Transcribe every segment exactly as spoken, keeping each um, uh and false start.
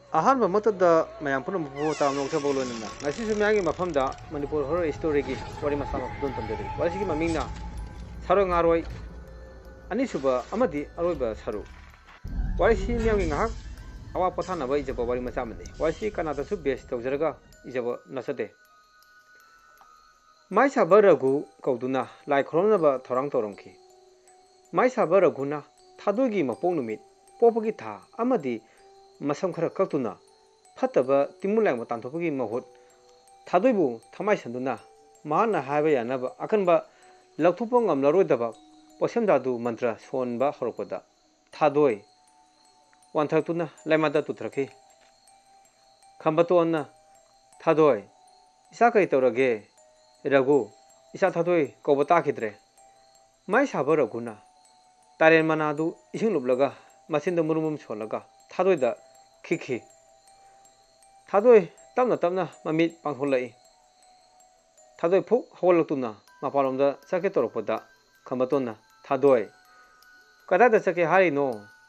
ꯑꯍꯥꯟꯕꯃꯛꯇꯗ ꯃꯌꯥꯝ ꯄꯨꯝꯅꯃꯛꯄꯨ ꯇꯔꯥꯝꯅ ꯑꯣꯛꯆꯕꯒ ꯂꯣꯏꯅꯅ ꯉꯁꯤꯁꯨ ꯃꯌꯥꯝꯒꯤ ꯃꯐꯝꯗ ꯃꯅꯤꯄꯨꯔ ꯍꯣꯔꯔ ꯏꯁꯇꯣꯔꯤꯒꯤ ꯋꯥꯔꯤ ꯃꯆꯥ ꯑꯃ ꯐꯣꯡꯗꯣꯛ ꯇꯝꯖꯔꯤ꯫ ꯋꯥꯔꯤꯁꯤꯒꯤ ꯃꯃꯤꯡꯅ ꯁꯥꯔꯣꯏ ꯉꯥꯔꯣꯏ ꯑꯅꯤꯁꯨꯕ ꯑꯃꯗꯤ ꯑꯔꯣꯏꯕ ꯁꯔꯨꯛ꯫ ꯋꯥꯔꯤꯁꯤ ꯃꯤꯌꯥꯝꯒꯤ ꯉꯥꯏꯍꯥꯛ ꯑꯋꯥ ꯄꯣꯊꯥꯅꯕ ꯏꯖꯕ ꯋꯥꯔꯤ ꯃꯆꯥ ꯑꯃꯅꯤ꯫ ꯋꯥꯔꯤꯁꯤ ꯀꯅꯥꯗꯁꯨ ꯕꯦꯁ ꯇꯧꯖꯔꯒ ꯏꯖꯕ ꯅꯠꯆꯗꯦ꯫ ꯃꯥꯏꯁꯥꯕ ꯔꯘꯨ ꯀꯧꯗꯨꯅ ꯂꯥꯏ ꯈꯨꯔꯨꯝꯅꯕ ꯊꯧꯔꯥꯡ ꯇꯧꯔꯝꯈꯤ꯫ ꯃꯥꯏꯁꯥꯕ ꯔꯘꯨꯅ ꯊꯥꯗꯣꯏꯒꯤ ꯃꯄꯣꯛ ꯅꯨꯃꯤꯠ, ꯄꯣꯛꯄꯒꯤ ꯊꯥ ꯑꯃꯗꯤ ꯃꯁꯝ ꯈꯔ ꯀꯛꯇꯨꯅ ꯐꯠꯇꯕ ꯇꯤꯟꯃꯨ ꯂꯥꯏꯃꯨ ꯇꯥꯟꯊꯣꯛꯄꯒꯤ ꯃꯍꯨꯠ ꯊꯥꯗꯣꯏꯕꯨ ꯊꯃꯥꯏ ꯁꯟꯗꯨꯅ ꯃꯍꯥꯛꯅ ꯍꯥꯏꯕ ꯌꯥꯅꯕ ꯑꯀꯟꯕ ꯂꯧꯊꯣꯛꯄ ꯉꯝꯂꯔꯣꯏꯗꯕ ꯄꯣꯠꯁꯦꯝ ꯖꯥꯗꯨ ꯃꯟꯇ꯭ꯔ ꯁꯣꯟꯕ ꯍꯧꯔꯛꯄꯗ ꯊꯥꯗꯣꯏ ꯋꯥꯟꯊꯔꯛꯇꯨꯅ ꯂꯩꯃꯥꯏꯗ ꯇꯨꯊꯔꯛꯈꯤ꯫ ꯈꯝꯕꯇꯣꯟꯅ, "ꯊꯥꯗꯣꯏ, ꯏꯆꯥ ꯀꯔꯤ ꯇꯧꯔꯒꯦ?" "ꯔꯘꯨ, ꯏꯆꯥ ꯊꯥꯗꯣꯏ ꯀꯧꯕ ꯇꯥꯈꯤꯗ꯭ꯔꯦ꯫" ꯃꯥꯏ ꯁꯥꯕ ꯔꯘꯨꯅ ꯇꯥꯔꯦꯟ ꯃꯅꯥꯗꯨ ꯏꯁꯤꯡ ꯂꯨꯞꯂꯒ ꯃꯆꯤꯟꯗ ꯃꯨꯔꯨꯝ ꯃꯨꯔꯨꯝ ꯁꯣꯜꯂꯒ ꯊꯥꯗꯣꯏꯗ ꯈꯤꯛꯈꯤ꯫ ꯊꯥꯗꯣꯏ ꯇꯞꯅ ꯇꯞꯅ ꯃꯃꯤꯠ ꯄꯥꯡꯊꯣꯛꯂꯛꯏ꯫ ꯊꯥꯗꯣꯏ ꯐꯨꯛ ꯍꯧꯒꯠꯂꯛꯇꯨꯅ ꯃꯄꯥꯟꯂꯣꯝꯗ ꯆꯠꯀꯦ ꯇꯧꯔꯛꯄꯗ ꯈꯝꯕꯇꯣꯟꯅ, "ꯊꯥꯗꯣꯏ, ꯀꯗꯥꯏꯗ ꯆꯠꯀꯦ ꯍꯥꯏꯔꯤꯅꯣ?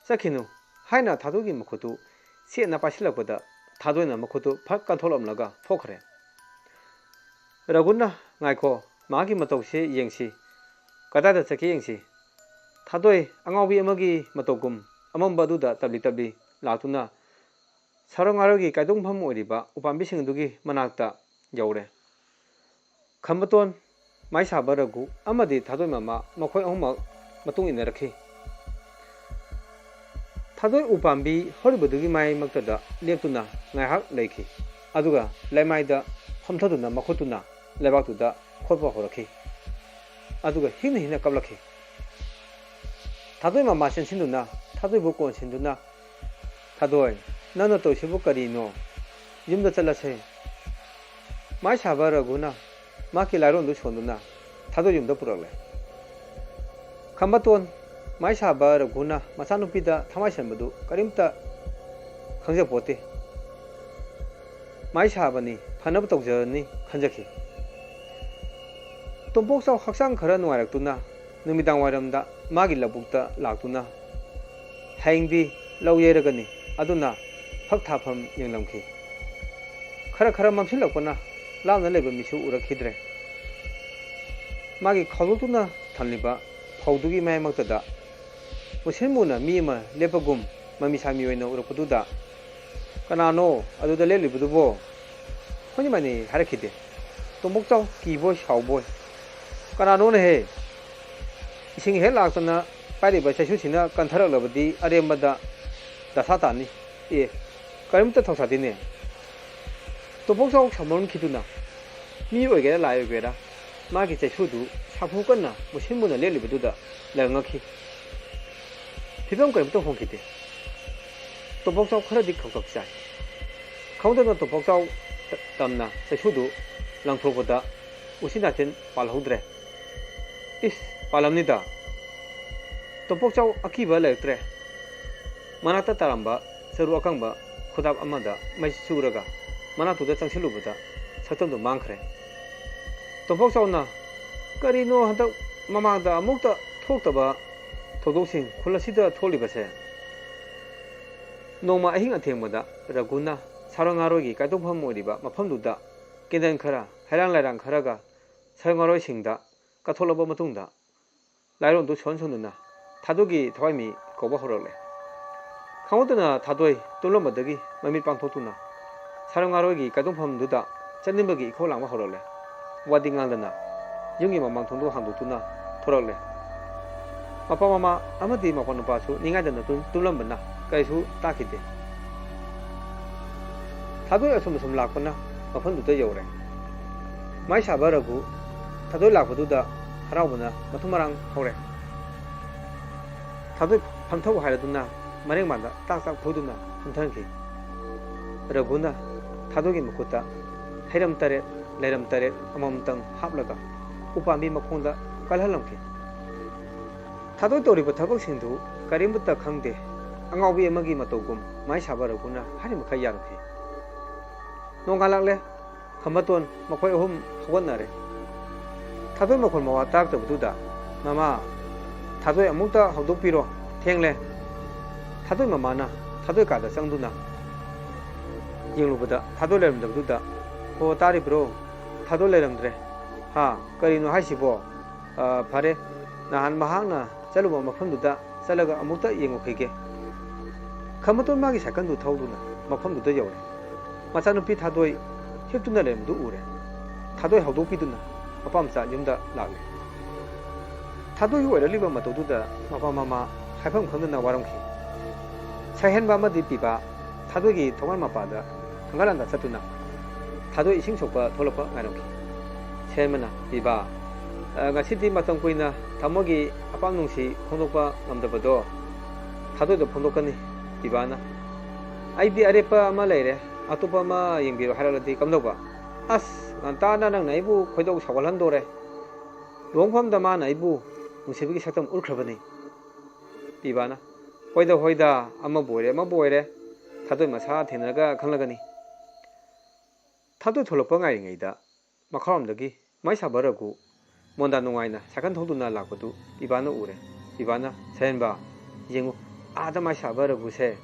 ꯆꯠꯈꯤꯅꯨ" ꯍꯥꯏꯅ ꯊꯥꯗꯣꯏꯒꯤ ꯃꯈꯨꯠꯇꯨ ꯆꯦꯠꯅ ꯄꯥꯏꯁꯤꯜꯂꯛꯄꯗ ꯊꯥꯗꯣꯏꯅ ꯃꯈꯨꯠꯇꯨ ꯐꯠ ꯀꯟꯊꯣꯛꯂꯝꯂꯒ ꯊꯣꯛꯈ꯭ꯔꯦ꯫ ꯔꯘꯨꯅ, "ꯉꯥꯏꯈꯣ, ꯃꯍꯥꯛꯀꯤ ꯃꯇꯧꯁꯦ ꯌꯦꯡꯁꯤ꯫ ꯀꯗꯥꯏꯗ ꯆꯠꯀꯦ ꯌꯦꯡꯁꯤ꯫" ꯊꯥꯗꯣꯏ ꯑꯉꯥꯎꯕꯤ ꯑꯃꯒꯤ ꯃꯇꯧꯒꯨꯝ ꯑꯃꯝꯕ ꯑꯗꯨꯗ ꯇꯞꯂꯤ ꯇꯞꯂꯤ ꯂꯥꯛꯇꯨꯅ ꯁꯥꯔꯣ ꯉꯥꯔꯣꯏꯒꯤ ꯀꯥꯏꯗꯣꯡꯐꯝ ꯑꯣꯏꯔꯤꯕ ꯎꯄꯥꯝꯕꯤꯁꯤꯡ ꯑꯗꯨꯒꯤ ꯃꯅꯥꯛꯇ ꯌꯧꯔꯦ꯫ ꯈꯝꯕꯇꯣꯟ, ꯃꯥꯏꯁꯥꯕ ꯔꯘꯨ ꯑꯃꯗꯤ ꯊꯥꯗꯣꯏ ꯃꯃꯥ ꯃꯈꯣꯏ ꯑꯍꯨꯝꯃꯛ ꯃꯇꯨꯡ ꯏꯟꯅꯔꯛꯈꯤ꯫ ꯊꯥꯗꯣꯏ ꯎꯄꯥꯝꯕꯤ ꯍꯧꯔꯤꯕꯗꯨꯒꯤ ꯃꯌꯥꯏꯃꯛꯇꯗ ꯂꯦꯞꯇꯨꯅ ꯉꯥꯏꯍꯥꯛ ꯂꯩꯈꯤ꯫ ꯑꯗꯨꯒ ꯂꯩꯃꯥꯏꯗ ꯐꯝꯊꯗꯨꯅ ꯃꯈꯨꯠꯇꯨꯅ ꯂꯩꯕꯥꯛꯇꯨꯗ ꯈꯣꯠꯄ ꯍꯧꯔꯛꯈꯤ꯫ ꯑꯗꯨꯒ ꯍꯤꯛꯅ ꯍꯤꯛꯅ ꯀꯞꯂꯛꯈꯤ꯫ ꯊꯥꯗꯣꯏ ꯃꯃꯥ ꯆꯦꯟꯁꯤꯟꯗꯨꯅ ꯊꯥꯗꯣꯏꯕꯨ ꯀꯣꯟꯁꯤꯟꯗꯨꯅ, "ꯊꯥꯗꯣꯏ, ꯅꯪꯅ ꯇꯧꯔꯤꯁꯤꯕꯨ ꯀꯔꯤꯅꯣ? ꯌꯨꯝꯗ ꯆꯠꯂꯁꯦ꯫" ꯃꯥꯏꯁꯥꯕ ꯔꯘꯨꯅ ꯃꯍꯥꯛꯀꯤ ꯂꯥꯏꯔꯣꯟꯗꯨ ꯁꯣꯟꯗꯨꯅ ꯊꯥꯗꯣꯏ ꯌꯨꯝꯗ ꯄꯨꯔꯛꯂꯦ꯫ ꯈꯝꯕꯇꯣꯟ, ꯃꯥꯏꯁꯥꯕ ꯔꯘꯨꯅ ꯃꯆꯥꯅꯨꯄꯤꯗ ꯊꯃꯥꯏ ꯁꯟꯕꯗꯨ ꯀꯔꯤꯝꯇ ꯈꯪꯖꯄꯣꯠꯇꯦ꯫ ꯃꯥꯏꯁꯥꯕꯅꯤ, ꯐꯅꯕ ꯇꯧꯖꯔꯅꯤ ꯈꯟꯖꯈꯤ꯫ ꯇꯣꯝꯄꯣꯛꯆꯥꯎ ꯍꯛꯆꯥꯡ ꯈꯔ ꯅꯨꯡꯉꯥꯏꯔꯛꯇꯨꯅ ꯅꯨꯃꯤꯗꯥꯡ ꯋꯥꯏꯔꯝꯗ ꯃꯥꯒꯤ ꯂꯧꯕꯨꯛꯇ ꯂꯥꯛꯇꯨꯅ, "ꯍꯌꯦꯡꯗꯤ ꯂꯧ ꯌꯩꯔꯒꯅꯤ, ꯑꯗꯨꯅ ꯐꯛ ꯊꯥꯐꯝ ꯌꯦꯡꯂꯝꯈꯤ꯫ ꯈꯔ ꯈꯔ ꯃꯝꯁꯤꯜꯂꯛꯄꯅ ꯂꯥꯞꯅ ꯂꯩꯕ ꯃꯤꯁꯨ ꯎꯔꯛꯈꯤꯗ꯭ꯔꯦ꯫ ꯃꯥꯒꯤ ꯈꯥꯎꯗꯣꯛꯇꯨꯅ ꯊꯝꯂꯤꯕ ꯐꯧꯗꯨꯒꯤ ꯃꯌꯥꯏꯃꯛꯇꯗ ꯃꯨꯁꯤꯟ ꯃꯨꯅ ꯃꯤ ꯑꯃ ꯂꯦꯞꯄꯒꯨꯝ ꯃꯃꯤ ꯁꯥꯃꯤ ꯑꯣꯏꯅ ꯎꯔꯛꯄꯗꯨꯗ, "ꯀꯅꯥꯅꯣ ꯑꯗꯨꯗ ꯂꯦꯞꯂꯤꯕꯗꯨꯕꯣ?" ꯍꯣꯏꯅꯤꯃꯥꯏꯅꯤ ꯍꯥꯏꯔꯛꯈꯤꯗꯦ꯫ ꯇꯣꯝꯄꯣꯛꯆꯥꯎ ꯀꯤꯕꯣꯏ ꯁꯥꯎꯕꯣꯏ, "ꯀꯅꯥꯅꯣꯅꯦꯍꯦ? ꯏꯁꯤꯡ ꯍꯦꯛ ꯂꯥꯛꯇꯅ ꯄꯥꯏꯔꯤꯕ ꯆꯩꯁꯨꯁꯤꯅ ꯀꯟꯊꯔꯛꯂꯕꯗꯤ ꯑꯔꯦꯝꯕꯗ ꯗꯁꯥ ꯇꯥꯅꯤ꯫ ꯑꯦ, ꯀꯔꯤꯝꯇ ꯊꯧꯁꯥꯗꯦꯅꯦ꯫" ꯇꯣꯝꯄꯣꯛꯆꯥꯎ ꯁꯥꯎꯃꯟꯈꯤꯗꯨꯅ ꯃꯤ ꯑꯣꯏꯒꯦꯔꯥ ꯂꯥꯏ ꯑꯣꯏꯒꯦꯔꯥ ꯃꯥꯒꯤ ꯆꯩꯁꯨꯗꯨ ꯁꯥꯐꯨ ꯀꯟꯅ ꯃꯨꯁꯤꯟ ꯃꯨꯅ ꯂꯦꯞꯂꯤꯕꯗꯨꯗ ꯂꯪꯉꯛꯈꯤ꯫ ꯐꯤꯕꯝ ꯀꯔꯤꯝꯇ ꯍꯣꯡꯈꯤꯗꯦ꯫ ꯇꯣꯝꯄꯣꯛꯆꯥꯎ ꯈꯔꯗꯤ ꯈꯧꯇꯛ ꯆꯥꯏ꯫ ꯈꯪꯍꯧꯗꯅ ꯇꯣꯝꯄꯣꯛꯆꯥꯎ ꯇ-, ꯇꯝꯅ ꯆꯩꯁꯨꯗꯨ ꯂꯪꯊꯣꯔꯛꯄꯗ ꯎꯆꯤꯟ ꯅꯥꯆꯤꯟ ꯄꯥꯜꯍꯧꯗ꯭ꯔꯦ꯫ ꯏꯁ, ꯄꯥꯜꯂꯝꯅꯤꯗ꯫ ꯇꯣꯝꯄꯣꯛꯆꯥꯎ ꯑꯀꯤꯕ ꯂꯩꯔꯛꯇ꯭ꯔꯦ꯫ ꯃꯅꯥꯛꯇ ꯇꯥꯔꯝꯕ ꯆꯔꯨ ꯑꯀꯪꯕ ꯈꯨꯗꯥꯞ ꯑꯃꯗ ꯃꯩ ꯆꯨꯔꯒ ꯃꯅꯥꯛꯇꯨꯗ ꯆꯪꯁꯤꯜꯂꯨꯕꯗ ꯁꯛꯇꯝꯗꯨ ꯃꯥꯡꯈ꯭ꯔꯦ꯫ ꯇꯣꯝꯄꯣꯛꯆꯥꯎꯅ, "ꯀꯔꯤꯅꯣ ꯍꯟꯗꯛ ꯃꯃꯥꯡꯗ ꯑꯃꯨꯛꯇ ꯊꯣꯛꯇꯕ ꯊꯧꯗꯣꯛꯁꯤꯡ ꯈꯨꯜ ꯑꯁꯤꯗ ꯊꯣꯛꯂꯤꯕꯁꯦ?" ꯅꯣꯡꯃ ꯑꯍꯤꯡ ꯑꯊꯦꯡꯕꯗ ꯔꯘꯨꯅ ꯁꯥꯔꯣꯏ ꯉꯥꯔꯣꯏꯒꯤ ꯀꯥꯏꯊꯣꯛꯐꯝ ꯑꯣꯏꯔꯤꯕ ꯃꯐꯝꯗꯨꯗ ꯀꯦꯟꯗꯜ ꯈꯔ, ꯍꯩꯔꯥꯡ ꯂꯩꯔꯥꯡ ꯈꯔꯒ ꯁꯥꯔꯣꯏ ꯉꯥꯔꯣꯏꯁꯤꯡꯗ ꯀꯠꯊꯣꯛꯂꯕ ꯃꯇꯨꯡꯗ ꯂꯥꯏꯔꯣꯟꯗꯨ ꯁꯣꯟ ꯁꯣꯟꯗꯨꯅ ꯊꯥꯗꯣꯏꯒꯤ ꯊꯋꯥꯏꯃꯤ ꯀꯧꯕ ꯍꯧꯔꯛꯂꯦ꯫ ꯈꯪꯍꯧꯗꯅ ꯊꯥꯗꯣꯏ ꯇꯨꯝꯂꯝꯕꯗꯒꯤ ꯃꯃꯤꯠ ꯄꯥꯡꯊꯣꯛꯇꯨꯅ ꯁꯥꯔꯣꯏ ꯉꯥꯔꯣꯏꯒꯤ ꯀꯥꯏꯗꯣꯡꯐꯝꯗꯨꯗ ꯆꯠꯅꯤꯡꯕꯒꯤ ꯏꯈꯧ ꯂꯥꯡꯕ ꯍꯧꯔꯛꯂꯦ꯫ ꯋꯥꯗꯤ ꯉꯥꯡꯗꯅ ꯌꯨꯝꯒꯤ ꯃꯃꯥꯡ ꯊꯣꯡꯗꯨ ꯍꯥꯡꯗꯣꯛꯇꯨꯅ ꯊꯣꯔꯛꯂꯦ꯫ ꯃꯄꯥ ꯃꯃꯥ ꯑꯃꯗꯤ ꯃꯄꯥ ꯅꯨꯄꯥꯁꯨ ꯅꯤꯡꯉꯥꯏꯗꯅ ꯇꯨꯝ-, ꯇꯨꯝꯂꯝꯕꯅ ꯀꯔꯤꯁꯨ ꯇꯥꯈꯤꯗꯦ꯫ ꯊꯥꯗꯣꯏ ꯑꯁꯨꯝ ꯑꯁꯨꯝ ꯂꯥꯛꯄꯅ ꯃꯐꯝꯗꯨꯗ ꯌꯧꯔꯦ꯫ ꯃꯥꯏ ꯁꯥꯕ ꯔꯘꯨ ꯊꯥꯗꯣꯏ ꯂꯥꯛꯄꯗꯨꯗ ꯍꯔꯥꯎꯕꯅ ꯃꯊꯨꯝ ꯃꯔꯥꯡ ꯍꯧꯔꯦ꯫ ꯊꯥꯗꯣꯏ ꯐꯝꯊꯧ ꯍꯥꯏꯔꯗꯨꯅ ꯃꯔꯦꯡꯕꯥꯟꯗ ꯇꯥꯛ ꯇꯥꯛ ꯐꯨꯗꯨꯅ ꯐꯝꯊꯍꯟꯈꯤ꯫ ꯔꯘꯨꯅ ꯊꯥꯗꯣꯏꯒꯤ ꯃꯈꯨꯠꯇ ꯍꯩꯔꯝ ꯇꯔꯦꯠ, ꯂꯩꯔꯝ ꯇꯔꯦꯠ ꯑꯃꯃꯝꯇꯪ ꯍꯥꯞꯂꯒ ꯎꯄꯥꯝꯕꯤ ꯃꯈꯣꯡꯗ ꯀꯜꯍꯜꯂꯝꯈꯤ꯫ ꯊꯥꯗꯣꯏ ꯇꯧꯔꯤꯕ ꯊꯕꯛꯁꯤꯡꯗꯨ ꯀꯔꯤꯃꯠꯇ ꯈꯪꯗꯦ꯫ ꯑꯉꯥꯎꯕꯤ ꯑꯃꯒꯤ ꯃꯇꯧꯒꯨꯝ ꯃꯥꯏ ꯁꯥꯕ ꯔꯘꯨꯅ ꯍꯥꯏꯔꯤꯃꯈꯩ ꯌꯥꯔꯝꯈꯤ꯫ ꯅꯣꯡꯉꯥꯜꯂꯛꯂꯦ꯫ ꯈꯝꯕꯇꯣꯟ ꯃꯈꯣꯏ ꯑꯍꯨꯝ ꯍꯧꯒꯠꯅꯔꯦ꯫ ꯊꯥꯗꯣꯏ ꯃꯈꯣꯟ ꯃꯋꯥ ꯇꯥꯔꯛꯇꯕꯗꯨꯗ, "ꯃꯃꯥ, ꯊꯥꯗꯣꯏ ꯑꯃꯨꯛꯇ ꯍꯧꯗꯣꯛꯄꯤꯔꯣ, ꯊꯦꯡꯂꯦ꯫" ꯊꯥꯗꯣꯏ ꯃꯃꯥꯅ ꯊꯥꯗꯣꯏ ꯀꯥꯗ ꯆꯪꯗꯨꯅ ꯌꯦꯡꯂꯨꯕꯗ ꯊꯥꯗꯣꯏ ꯂꯩꯔꯝꯗꯕꯗꯨꯗ, "ꯍꯣ, ꯇꯥꯔꯤꯕ꯭ꯔꯣ? ꯊꯥꯗꯣꯏ ꯂꯩꯔꯝꯗ꯭ꯔꯦ꯫ ꯍꯥ, ꯀꯔꯤꯅꯣ ꯍꯥꯏꯁꯤꯕꯣ? ꯑ, ꯐꯔꯦ, ꯅꯍꯥꯟ ꯃꯍꯥꯛꯅ ꯆꯠꯂꯨꯕ ꯃꯐꯝꯗꯨꯗ ꯆꯠꯂꯒ ꯑꯃꯨꯛꯇ ꯌꯦꯡꯉꯨꯈꯤꯒꯦ꯫" ꯈꯝꯕꯇꯣꯟ ꯃꯥꯒꯤ ꯁꯥꯏꯀꯜꯗꯨ ꯊꯧꯗꯨꯅ ꯃꯐꯝꯗꯨꯗ ꯌꯧꯔꯦ꯫ ꯃꯆꯥꯅꯨꯄꯤ ꯊꯥꯗꯣꯏ ꯍꯤꯞꯇꯨꯅ ꯂꯩꯔꯝꯕꯗꯨ ꯎꯔꯦ꯫ ꯊꯥꯗꯣꯏ ꯍꯧꯗꯣꯛꯄꯤꯗꯨꯅ ꯃꯄꯥ ꯃꯆꯥ ꯌꯨꯝꯗ ꯂꯥꯛꯂꯦ꯫ ꯊꯥꯗꯣꯏꯒꯤ ꯑꯣꯏꯔꯛꯂꯤꯕ ꯃꯇꯧꯗꯨꯗ ꯃꯄꯥ ꯃꯃꯥ ꯍꯥꯏꯐꯝ ꯈꯪꯗꯅ ꯋꯥꯔꯝꯈꯤ꯫ ꯁꯍꯦꯟꯕ ꯑꯃꯗꯤ ꯄꯤꯕꯥ ꯊꯥꯗꯣꯏꯒꯤ ꯊꯣꯡꯒꯥꯜ ꯃꯄꯥꯗ ꯍꯪꯒꯠ ꯍꯟꯗ ꯆꯠꯇꯨꯅ ꯊꯥꯗꯣꯏ ꯏꯁꯤꯡ ꯁꯣꯛꯄ ꯊꯣꯛꯂꯛꯄ ꯉꯥꯏꯔꯝꯈꯤ꯫ ꯁꯍꯦꯟꯕꯅ, "ꯄꯤꯕꯥ, ꯑ, ꯉꯁꯤꯗꯤ ꯃꯇꯝ ꯀꯨꯏꯅ ꯊꯃꯣꯏꯒꯤ ꯑꯄꯥꯝ ꯅꯨꯡꯁꯤ ꯐꯣꯡꯗꯣꯛꯄ ꯉꯝꯗꯕꯗꯣ ꯊꯥꯗꯣꯏꯗ ꯐꯣꯡꯗꯣꯛꯀꯅꯤ, ꯄꯤꯕꯥꯅ꯫ ꯑꯩꯗꯤ ꯑꯔꯦꯞꯄ ꯑꯃ ꯂꯩꯔꯦ, ꯑꯇꯣꯞꯄ ꯑꯃ ꯌꯦꯡꯕꯤꯔꯣ ꯍꯥꯏꯔꯛꯂꯗꯤ ꯀꯝꯗꯧꯕ?" "ꯑꯁ, ꯉꯟꯇꯥꯅ ꯅꯪꯅ ꯑꯩꯕꯨ ꯈꯣꯏꯗꯧ ꯁꯥꯎꯒꯠꯍꯟꯗꯣꯔꯦ꯫ ꯂꯨꯍꯣꯡꯐꯝꯗ ꯃꯥꯅ ꯑꯩꯕꯨ ꯅꯨꯡꯁꯤꯕꯒꯤ ꯁꯛꯇꯝ ꯎꯠꯈ꯭ꯔꯕꯅꯤ꯫" ꯄꯤꯕꯥꯅ, "ꯍꯣꯏꯗ, ꯍꯣꯏꯗ, ꯑꯃꯕꯨ ꯑꯣꯏꯔꯦ, ꯑꯃꯕꯨ ꯑꯣꯏꯔꯦ, ꯊꯥꯗꯣꯏ ꯃꯁꯥ ꯊꯦꯡꯅꯔꯒ ꯈꯪꯂꯒꯅꯤ꯫" ꯊꯥꯗꯣꯏ ꯊꯣꯛꯂꯛꯄ ꯉꯥꯏꯔꯤꯉꯩꯗ ꯃꯈꯥꯔꯣꯝꯗꯒꯤ ꯃꯥꯏꯁꯥꯕ ꯔꯘꯨ ꯃꯣꯟꯗꯥ ꯅꯨꯡꯉꯥꯏꯅ ꯁꯥꯏꯀꯜ ꯊꯧꯗꯨꯅ ꯂꯥꯛꯄꯗꯨ ꯄꯤꯕꯥꯅ ꯎꯔꯦ꯫ ꯄꯤꯕꯥꯅ, "ꯁꯍꯦꯟꯕ, ꯌꯦꯡꯉꯨ, ꯑꯥꯗ ꯃꯥꯏꯁꯥꯕ ꯔꯘꯨꯁꯦ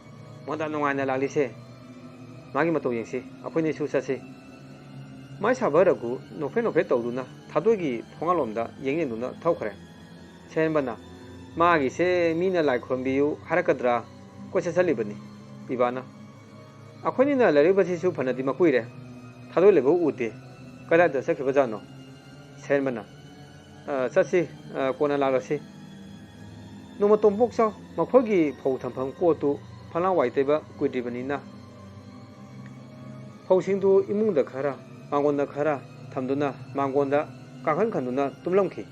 ꯃꯣꯟꯗꯥ ꯅꯨꯡꯉꯥꯏꯅ ꯂꯥꯛꯂꯤꯁꯦ꯫ ꯃꯥꯒꯤ ꯃꯇꯧ ꯌꯦꯡꯁꯤ, ꯑꯩꯈꯣꯏꯅꯤꯁꯨ ꯆꯠꯁꯤ꯫" ꯃꯥꯏꯁꯥꯕ ꯔꯘꯨ ꯅꯣꯛꯐꯦꯠ ꯅꯣꯛꯐꯦꯠ ꯇꯧꯗꯨꯅ ꯊꯥꯗꯣꯏꯒꯤ ꯊꯣꯡꯒꯥꯜꯂꯣꯝꯗ ꯌꯦꯡ ꯌꯦꯡꯗꯨꯅ ꯊꯧꯈ꯭ꯔꯦ꯫ ꯁꯍꯦꯟꯕꯅ, "ꯃꯥꯒꯤꯁꯦ ꯃꯤꯅ ꯂꯥꯏ ꯈꯨꯔꯨꯝꯕꯤꯌꯨ ꯍꯥꯏꯔꯛꯀꯗ꯭ꯔꯥ ꯀꯣꯏꯆꯠ ꯆꯠꯂꯤꯕꯅꯤ꯫" ꯄꯤꯕꯥꯅ, "ꯑꯩꯈꯣꯏꯅꯤꯅ ꯂꯩꯔꯛꯏꯕꯁꯤꯁꯨ ꯐꯅꯗꯤ ꯃꯀꯨꯏꯔꯦ, ꯊꯥꯗꯣꯏ ꯂꯩꯕ ꯎꯗꯦ, ꯀꯗꯥꯏꯗ ꯆꯠꯈꯤꯕꯖꯥꯠꯅꯣ?" ꯁꯍꯦꯟꯕꯅ, "ꯑ, ꯆꯠꯁꯤ, ꯑ, ꯀꯣꯟꯅ ꯂꯥꯛꯂꯁꯤ꯫" ꯅꯣꯡꯃ ꯇꯣꯝꯄꯣꯛꯆꯥꯎ ꯃꯈꯣꯏꯒꯤ ꯐꯧ ꯊꯝꯐꯝ ꯀꯣꯠꯇꯨ ꯐꯅꯋꯥꯏ ꯇꯩꯕ ꯀꯨꯏꯗ꯭ꯔꯤꯕꯅꯤꯅ ꯐꯧꯁꯤꯡꯗꯨ ꯏꯃꯨꯡꯗ ꯈꯔ, ꯃꯥꯡꯒꯣꯟꯗ ꯈꯔ ꯊꯝꯗꯨꯅ ꯃꯥꯡꯒꯣꯟꯗ ꯀꯥꯡꯈꯟ ꯈꯟꯗꯨꯅ ꯇꯨꯝꯂꯝꯈꯤ꯫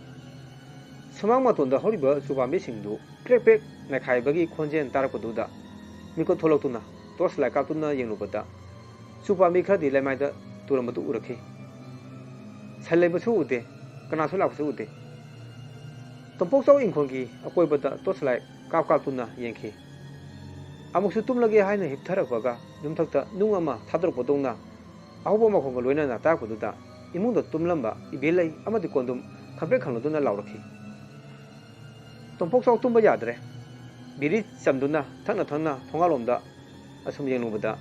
ꯁꯨꯃꯥꯡ ꯃꯇꯣꯟꯗ ꯍꯧꯔꯤꯕ ꯆꯨ ꯄꯥꯝꯕꯤꯁꯤꯡꯗꯨ ꯀ꯭ꯔꯦꯛ ꯀ꯭ꯔꯦꯛ ꯅꯩꯈꯥꯏꯕꯒꯤ ꯈꯣꯟꯖꯦꯜ ꯇꯥꯔꯛꯄꯗꯨꯗ ꯃꯤꯀꯨꯞ ꯊꯣꯛꯂꯛꯇꯨꯅ ꯇꯣꯔꯆ ꯂꯥꯏꯠ ꯀꯥꯞꯇꯨꯅ ꯌꯦꯡꯂꯨꯕꯗ ꯆꯨ ꯄꯥꯝꯕꯤ ꯈꯔꯗꯤ ꯂꯩꯃꯥꯏꯗ ꯇꯨꯔꯝꯕꯗꯨ ꯎꯔꯛꯈꯤ꯫ ꯁꯟ ꯂꯩꯕꯁꯨ ꯎꯗꯦ, ꯀꯅꯥꯁꯨ ꯂꯥꯛꯄꯁꯨ ꯎꯗꯦ꯫ ꯇꯣꯝꯄꯣꯛꯆꯥꯎ ꯏꯪꯈꯣꯜꯒꯤ ꯑꯀꯣꯏꯕꯗ ꯇꯣꯔꯆ ꯂꯥꯏꯠ ꯀꯥꯞ ꯀꯥꯞꯇꯨꯅ ꯌꯦꯡꯈꯤ꯫ ꯑꯃꯨꯛꯁꯨ ꯇꯨꯝꯂꯒꯦ ꯍꯥꯏꯅ ꯍꯤꯞꯊꯔꯛꯄꯒ ꯌꯨꯝꯊꯛꯇ ꯅꯨꯡ ꯑꯃ ꯊꯥꯗꯣꯔꯛꯄꯗꯧꯅ ꯑꯍꯧꯕ ꯃꯈꯣꯟꯒ ꯂꯣꯏꯅꯅ ꯇꯥꯔꯛꯄꯗꯨꯗ ꯏꯃꯨꯡꯗ ꯇꯨꯝꯂꯝꯕ ꯏꯕꯦꯜꯂꯩ ꯑꯃꯗꯤ ꯀꯣꯟꯗꯨꯝ ꯈꯪꯄ꯭ꯔꯦꯛ ꯈꯪꯂꯗꯨꯅ ꯂꯥꯎꯔꯛꯈꯤ꯫ ꯇꯣꯝꯄꯣꯛꯆꯥꯎ ꯇꯨꯝꯕ ꯌꯥꯗ꯭ꯔꯦ꯫ ꯕꯤꯔꯤ ꯆꯝꯗꯨꯅ ꯊꯛꯅ ꯊꯛꯅ ꯊꯣꯡꯒꯥꯜꯂꯣꯝꯗ ꯑꯁꯨꯝ ꯌꯦꯡꯂꯨꯕꯗ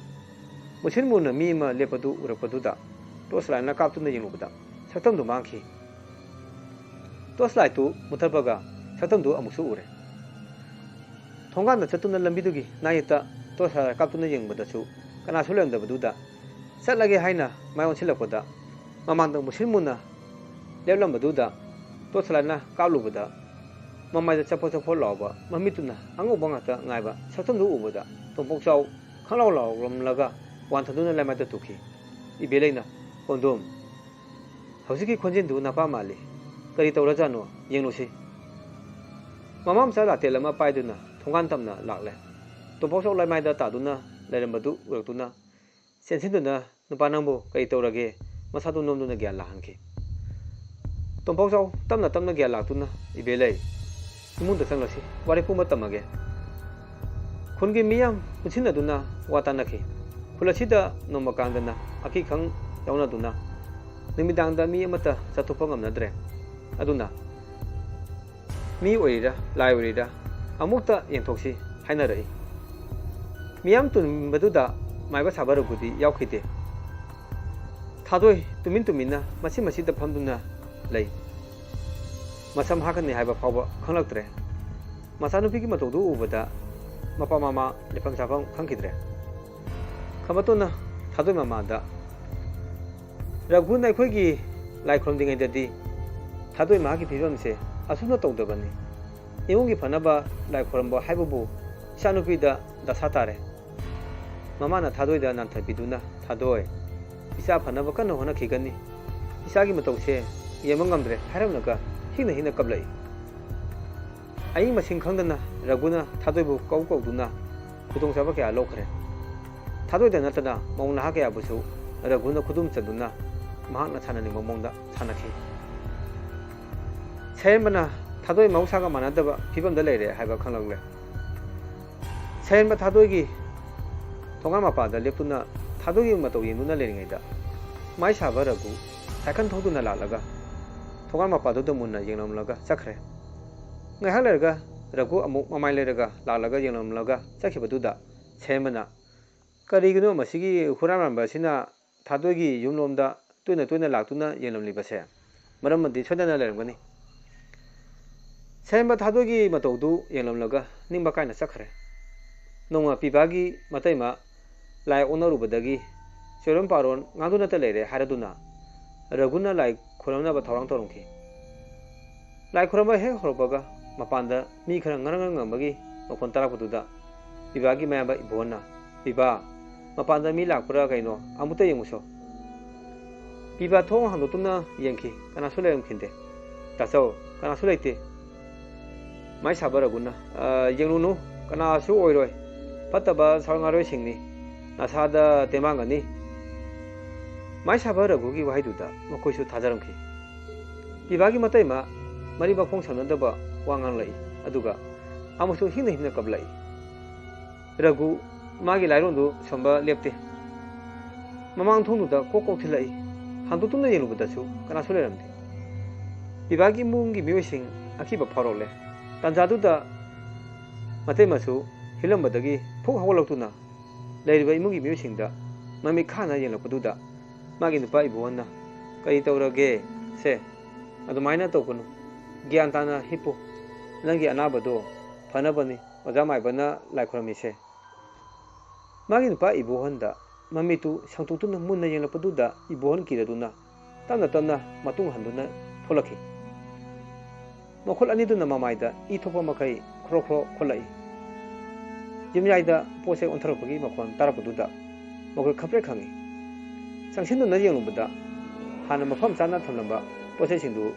ꯃꯨꯁꯤꯟ ꯃꯨꯅ ꯃꯤ ꯑꯃ ꯂꯦꯞꯄꯗꯨ ꯎꯔꯛꯄꯗꯨꯗ torch lightꯅ ꯀꯥꯞꯇꯨꯅ ꯌꯦꯡꯂꯨꯕꯗ ꯁꯛꯇꯝꯗꯨ ꯃꯥꯡꯈꯤ꯫ Torch lightꯇꯨ ꯃꯨꯊꯠꯄꯒ ꯁꯛꯇꯝꯗꯨ ꯑꯃꯨꯛꯁꯨ ꯎꯔꯦ꯫ ꯊꯣꯡꯒꯥꯟꯗ ꯆꯠꯇꯨꯅ ꯂꯝꯕꯤꯗꯨꯒꯤ ꯅꯥꯌꯦꯠꯇ torch light ꯀꯥꯞꯇꯨꯅ ꯌꯦꯡꯕꯗꯁꯨ ꯀꯅꯥꯁꯨ ꯂꯩꯔꯝꯗꯕꯗꯨꯗ ꯆꯠꯂꯒꯦ ꯍꯥꯏꯅ ꯃꯥꯏ ꯑꯣꯟꯁꯤꯜꯂꯛꯄꯗ ꯃꯃꯥꯡꯗ ꯃꯨꯁꯤꯟ ꯃꯨꯅ ꯂꯦꯞꯂꯝꯕꯗꯨꯗ torch lightꯅ ꯀꯥꯞꯂꯨꯕꯗ ꯃꯃꯥꯏꯗ ꯆꯞꯐꯣꯠ ꯆꯞꯐꯣꯠ ꯂꯥꯎꯕ ꯃꯃꯤꯠꯇꯨꯅ ꯑꯉꯧꯕ ꯉꯥꯛꯇ ꯉꯥꯏꯕ ꯁꯛꯇꯝꯗꯨ ꯎꯕꯗ ꯇꯣꯝꯄꯣꯛꯆꯥꯎ ꯈꯪꯂꯥꯎ ꯂꯥꯎꯔꯝꯂꯒ ꯋꯥꯟꯊꯗꯨꯅ ꯂꯩꯃꯥꯏꯗ ꯇꯨꯈꯤ꯫ ꯏꯕꯦꯂꯩꯅ, "ꯀꯣꯟꯗꯣꯝ, ꯍꯧꯖꯤꯛꯀꯤ ꯈꯣꯟꯖꯦꯜꯗꯨ ꯅꯄꯥ ꯃꯥꯜꯂꯤ꯫ ꯀꯔꯤ ꯇꯧꯔꯖꯥꯠꯅꯣ? ꯌꯦꯡꯂꯨꯁꯤ꯫" ꯃꯃꯥ ꯃꯆꯥ ꯂꯥꯇꯦꯜ ꯑꯃ ꯄꯥꯏꯗꯨꯅ ꯊꯣꯡꯒꯥꯟ ꯇꯝꯅ ꯂꯥꯛꯂꯦ꯫ ꯇꯣꯝꯄꯣꯛꯆꯥꯎ ꯂꯩꯃꯥꯏꯗ ꯇꯥꯗꯨꯅ ꯂꯩꯔꯝꯕꯗꯨ ꯎꯔꯛꯇꯨꯅ ꯆꯦꯟꯁꯤꯟꯗꯨꯅ, "ꯅꯨꯄꯥ ꯅꯪꯕꯨ ꯀꯔꯤ ꯇꯧꯔꯒꯦ?" ꯃꯁꯥꯗꯨ ꯅꯣꯝꯗꯨꯅ ꯒ꯭ꯌꯥꯟ ꯂꯥꯛꯍꯟꯈꯤ꯫ ꯇꯣꯝꯄꯣꯛꯆꯥꯎ ꯇꯞꯅ ꯇꯞꯅ ꯒ꯭ꯌꯥꯟ ꯂꯥꯛꯇꯨꯅ, "ꯏꯕꯦꯂꯩ, ꯏꯃꯨꯡꯗ ꯆꯪꯂꯁꯤ, ꯋꯥꯔꯤ ꯄꯨꯝꯕ ꯇꯝꯃꯒꯦ꯫" ꯈꯨꯟꯒꯤ ꯃꯤꯌꯥꯝ ꯄꯨꯟꯁꯤꯟꯅꯗꯨꯅ ꯋꯥ ꯇꯥꯅꯈꯤ꯫ ꯈꯨꯜ ꯑꯁꯤꯗ ꯅꯣꯡꯃ ꯀꯥꯡꯗꯅ ꯑꯀꯤ ꯈꯪ ꯌꯥꯎꯅꯗꯨꯅ ꯅꯨꯃꯤꯗꯥꯡꯗ ꯃꯤ ꯑꯃꯠꯇ ꯆꯠꯊꯣꯛꯄ ꯉꯝꯅꯗ꯭ꯔꯦ꯫ ꯑꯗꯨꯅ ꯃꯤ ꯑꯣꯏꯔꯤꯔꯥ, ꯂꯥꯏ ꯑꯣꯏꯔꯤꯔꯥ, ꯑꯃꯨꯛꯇ ꯌꯦꯡꯊꯣꯛꯁꯤ ꯍꯥꯏꯅꯔꯛꯏ꯫ ꯃꯤꯌꯥꯝ ꯇꯨꯝꯕꯗꯨꯗ ꯃꯥꯏꯕ ꯁꯥꯕ ꯔꯘꯨꯗꯤ ꯌꯥꯎꯈꯤꯗꯦ꯫ ꯊꯥꯗꯣꯏ ꯇꯨꯃꯤꯟ ꯇꯨꯃꯤꯟꯅ ꯃꯁꯤ ꯃꯁꯤꯗ ꯐꯝꯗꯨꯅ ꯂꯩ꯫ ꯃꯁꯝ ꯍꯥꯠꯀꯅꯤ ꯍꯥꯏꯕ ꯐꯥꯎꯕ ꯈꯪꯂꯛꯇ꯭ꯔꯦ꯫ ꯃꯆꯥꯅꯨꯄꯤꯒꯤ ꯃꯇꯧꯗꯨ ꯎꯕꯗ ꯃꯄꯥ ꯃꯃꯥ ꯂꯩꯐꯝ ꯆꯥꯐꯝ ꯈꯪꯈꯤꯗ꯭ꯔꯦ꯫ ꯈꯝꯕꯇꯣꯟꯅ ꯊꯥꯗꯣꯏ ꯃꯃꯥꯗ, "ꯔꯘꯨꯅ ꯑꯩꯈꯣꯏꯒꯤ ꯂꯥꯏ ꯈꯨꯔꯨꯝꯗ꯭ꯔꯤꯉꯩꯗꯗꯤ ꯊꯥꯗꯣꯏ ꯃꯍꯥꯛꯀꯤ ꯐꯤꯕꯝꯁꯦ ꯑꯁꯨꯝꯅ ꯇꯧꯗꯕꯅꯤ꯫ ꯏꯃꯨꯡꯒꯤ ꯐꯅꯕ ꯂꯥꯏ ꯈꯨꯔꯨꯝꯕ ꯍꯥꯏꯕꯕꯨ ꯏꯆꯥꯅꯨꯄꯤꯗ ꯗꯁꯥ ꯇꯥꯔꯦ꯫" ꯃꯃꯥꯅ ꯊꯥꯗꯣꯏꯗ ꯅꯥꯟꯊꯕꯤꯗꯨꯅ, "ꯊꯥꯗꯣꯏ, ꯏꯆꯥ ꯐꯅꯕ ꯀꯟꯅ ꯍꯣꯠꯅꯈꯤꯒꯅꯤ꯫ ꯏꯆꯥꯒꯤ ꯃꯇꯧꯁꯦ ꯌꯦꯡꯕ ꯉꯝꯗ꯭ꯔꯦ" ꯍꯥꯏꯔꯝꯂꯒ ꯍꯤꯛꯅ ꯍꯤꯛꯅ ꯀꯞꯂꯛꯏ꯫ ꯑꯏꯪ ꯃꯁꯤꯡ ꯈꯪꯗꯅ ꯔꯘꯨꯅ ꯊꯥꯗꯣꯏꯕꯨ ꯀꯧ ꯀꯧꯗꯨꯅ ꯈꯨꯗꯣꯡꯆꯥꯕ ꯀꯌꯥ ꯂꯧꯈ꯭ꯔꯦ꯫ ꯊꯥꯗꯣꯏꯗ ꯅꯠꯇꯅ ꯃꯧ ꯅꯍꯥ ꯀꯌꯥꯕꯨꯁꯨ ꯔꯘꯨꯅ ꯈꯨꯗꯨꯝ ꯆꯟꯗꯨꯅ ꯃꯍꯥꯛꯅ ꯁꯥꯟꯅꯅꯤꯡꯕ ꯃꯑꯣꯡꯗ ꯁꯥꯟꯅꯈꯤ꯫ ꯁꯌꯦꯟꯕꯅ ꯊꯥꯗꯣꯏ ꯃꯍꯧꯁꯥꯒ ꯃꯥꯟꯅꯗꯕ ꯐꯤꯕꯝꯗ ꯂꯩꯔꯦ ꯍꯥꯏꯕ ꯈꯪꯂꯛꯂꯦ꯫ ꯁꯌꯦꯟꯕ ꯊꯥꯗꯣꯏꯒꯤ ꯊꯣꯡꯒꯥꯟ ꯃꯄꯥꯗ ꯂꯦꯞꯇꯨꯅ ꯊꯥꯗꯣꯏꯒꯤ ꯃꯇꯧ ꯌꯦꯡꯗꯨꯅ ꯂꯩꯔꯤꯉꯩꯗ ꯃꯥꯏ ꯁꯥꯕ ꯔꯘꯨ ꯁꯥꯏꯀꯜ ꯊꯧꯗꯨꯅ ꯂꯥꯛꯂꯒ ꯊꯣꯡꯒꯥꯟ ꯃꯄꯥꯗꯨꯗ ꯃꯨꯟꯅ ꯌꯦꯡꯂꯝꯂꯒ ꯆꯠꯈ꯭ꯔꯦ꯫ ꯉꯥꯏꯍꯥꯛ ꯂꯩꯔꯒ ꯔꯘꯨ ꯑꯃꯨꯛ ꯃꯃꯥꯏ ꯂꯩꯔꯒ ꯂꯥꯛꯂꯒ ꯌꯦꯡꯂꯝꯂꯒ ꯆꯠꯈꯤꯕꯗꯨꯗ ꯁꯌꯦꯟꯕꯅ "ꯀꯔꯤꯒꯤꯅꯣ ꯃꯁꯤꯒꯤ ꯍꯨꯔꯥꯟꯕ ꯑꯁꯤꯅ ꯊꯥꯗꯣꯏꯒꯤ ꯌꯨꯝꯂꯣꯝꯗ ꯇꯣꯏꯅ ꯇꯣꯏꯅ ꯂꯥꯛꯇꯨꯅ ꯌꯦꯡꯂꯝꯂꯤꯕꯁꯦ? ꯃꯔꯝ ꯑꯃꯗꯤ ꯁꯣꯏꯗꯅ ꯂꯩꯔꯝꯒꯅꯤ꯫" ꯁꯦꯝꯕ ꯊꯥꯗꯣꯏꯒꯤ ꯃꯇꯧꯗꯨ ꯌꯦꯡꯂꯝꯂꯒ ꯅꯤꯡꯕ ꯀꯥꯏꯅ ꯆꯠꯈ꯭ꯔꯦ꯫ ꯅꯣꯡꯃ ꯄꯤꯕꯥꯒꯤ ꯃꯇꯩꯃ ꯂꯥꯏ ꯑꯣꯛꯅꯔꯨꯕꯗꯒꯤ ꯆꯣꯏꯔꯣꯟ ꯄꯥꯔꯣꯟ ꯉꯥꯡꯗꯨꯅꯇ ꯂꯩꯔꯦ ꯍꯥꯏꯔꯗꯨꯅ ꯔꯘꯨꯅ ꯂꯥꯏ ꯈꯨꯔꯨꯝꯅꯕ ꯊꯧꯔꯥꯡ ꯇꯧꯔꯝꯈꯤ꯫ ꯂꯥꯏ ꯈꯨꯔꯨꯝꯕ ꯍꯦꯛ ꯍꯧꯔꯛꯄꯒ ꯃꯄꯥꯟꯗ ꯃꯤ ꯈꯔ ꯉꯔꯪ ꯉꯔꯪ ꯉꯪꯕꯒꯤ ꯃꯈꯣꯟ ꯇꯥꯔꯛꯄꯗꯨꯗ ꯄꯤꯕꯥꯒꯤ ꯃꯌꯥꯝꯕ ꯏꯕꯣꯍꯟꯅ, "ꯄꯤꯕꯥ, ꯃꯄꯥꯟꯗ ꯃꯤ ꯂꯥꯛꯄ꯭ꯔꯥ ꯀꯩꯅꯣ, ꯑꯃꯨꯛꯇ ꯌꯦꯡꯉꯨꯁꯣ꯫" ꯄꯤꯕꯥ ꯊꯣꯡ ꯍꯥꯡꯗꯣꯛꯇꯨꯅ ꯌꯦꯡꯈꯤ꯫ ꯀꯅꯥꯁꯨ ꯂꯩꯔꯝꯈꯤꯗꯦ꯫ "ꯇꯥꯆꯧ, ꯀꯅꯥꯁꯨ ꯂꯩꯇꯦ꯫" ꯃꯥꯏ ꯁꯥꯕ ꯔꯘꯨꯅ, "ꯑ, ꯌꯦꯡꯂꯨꯅꯨ, ꯀꯅꯥꯁꯨ ꯑꯣꯏꯔꯣꯏ꯫ ꯐꯠꯇꯕ ꯁꯥ ꯉꯥꯔꯣꯏꯁꯤꯡꯅꯤ꯫ ꯅꯁꯥꯗ ꯇꯦꯟꯕꯥꯡꯒꯅꯤ꯫" ꯃꯥꯏ ꯁꯥꯕ ꯔꯘꯨꯒꯤ ꯋꯥꯍꯩꯗꯨꯗ ꯃꯈꯣꯏꯁꯨ ꯊꯥꯖꯔꯝꯈꯤ꯫ ꯄꯤꯕꯥꯒꯤ ꯃꯇꯩꯃ ꯃꯔꯤ ꯃꯈꯣꯡ ꯁꯝꯅꯗꯕ ꯋꯥ ꯉꯥꯡꯂꯛꯏ, ꯑꯗꯨꯒ ꯑꯃꯨꯛꯁꯨ ꯍꯤꯡꯅ ꯍꯤꯡꯅ ꯀꯞꯂꯛꯏ꯫ ꯔꯘꯨ ꯃꯥꯒꯤ ꯂꯥꯏꯔꯣꯟꯗꯨ ꯁꯣꯟꯕ ꯂꯦꯞꯇꯦ꯫ ꯃꯃꯥꯡ ꯊꯣꯡꯗꯨꯗ ꯀꯣꯛ ꯀꯣꯛ ꯊꯤꯜꯂꯛꯏ꯫ ꯍꯥꯡꯗꯣꯛꯇꯨꯅ ꯌꯦꯡꯂꯨꯕꯗꯁꯨ ꯀꯅꯥꯁꯨ ꯂꯩꯔꯝꯗꯦ꯫ ꯄꯤꯕꯥꯒꯤ ꯏꯃꯨꯡꯒꯤ ꯃꯤꯑꯣꯏꯁꯤꯡ ꯑꯀꯤꯕ ꯐꯥꯎꯔꯛꯂꯦ꯫ ꯇꯥꯟꯖꯥꯗꯨꯗ ꯃꯇꯩꯃꯁꯨ ꯍꯤꯞꯂꯝꯕꯗꯒꯤ ꯐꯨꯛ ꯍꯧꯒꯠꯂꯛꯇꯨꯅ ꯂꯩꯔꯤꯕ ꯏꯃꯨꯡꯒꯤ ꯃꯤꯑꯣꯏꯁꯤꯡꯗ ꯃꯃꯤꯠ ꯈꯥꯅ ꯌꯦꯡꯂꯛꯄꯗꯨꯗ ꯃꯥꯒꯤ ꯅꯨꯄꯥ ꯏꯕꯣꯍꯟꯅ, "ꯀꯔꯤ ꯇꯧꯔꯒꯦ? ꯁꯦ, ꯑꯗꯨꯃꯥꯏꯅ ꯇꯧꯒꯅꯨ꯫ ꯒ꯭ꯌꯥꯟ ꯇꯥꯅ ꯍꯤꯞꯄꯨ꯫ ꯅꯪꯒꯤ ꯑꯅꯥꯕꯗꯣ ꯐꯅꯕꯅꯤ ꯑꯣꯖꯥ ꯃꯥꯏꯕꯅ ꯂꯥꯏ ꯈꯨꯔꯝꯃꯤꯁꯦ꯫" ꯃꯥꯒꯤ ꯅꯨꯄꯥ ꯏꯕꯣꯍꯟꯗ ꯃꯃꯤꯠꯇꯨ ꯁꯪꯇꯣꯛꯇꯨꯅ ꯃꯨꯟꯅ ꯌꯦꯡꯂꯛꯄꯗꯨꯗ ꯏꯕꯣꯍꯟ ꯀꯤꯔꯗꯨꯅ ꯇꯞꯅ ꯇꯞꯅ ꯃꯇꯨꯡ ꯍꯟꯗꯨꯅ ꯊꯣꯛꯂꯛꯈꯤ꯫ ꯃꯈꯨꯠ ꯑꯅꯤꯗꯨꯅ ꯃꯃꯥꯏꯗ ꯏ ꯊꯣꯛꯄ ꯃꯈꯩ ꯈ꯭ꯔꯣ ꯈ꯭ꯔꯣ ꯈꯣꯠꯂꯛꯏ꯫ ꯌꯨꯝꯌꯥꯏꯗ ꯄꯣꯠ ꯆꯩ ꯑꯣꯟꯊꯣꯔꯛꯄꯒꯤ ꯃꯈꯣꯟ ꯇꯥꯔꯛꯄꯗꯨꯗ ꯃꯈꯣꯏ ꯈꯪꯄ꯭ꯔꯦꯛ ꯈꯪꯉꯤ꯫ ꯆꯪꯁꯤꯟꯗꯨꯅ ꯌꯦꯡꯂꯨꯕꯗ ꯍꯥꯟꯅ ꯃꯐꯝ ꯆꯥꯅ ꯊꯝꯂꯝꯕ ꯄꯣꯠ ꯆꯩꯁꯤꯡꯗꯨ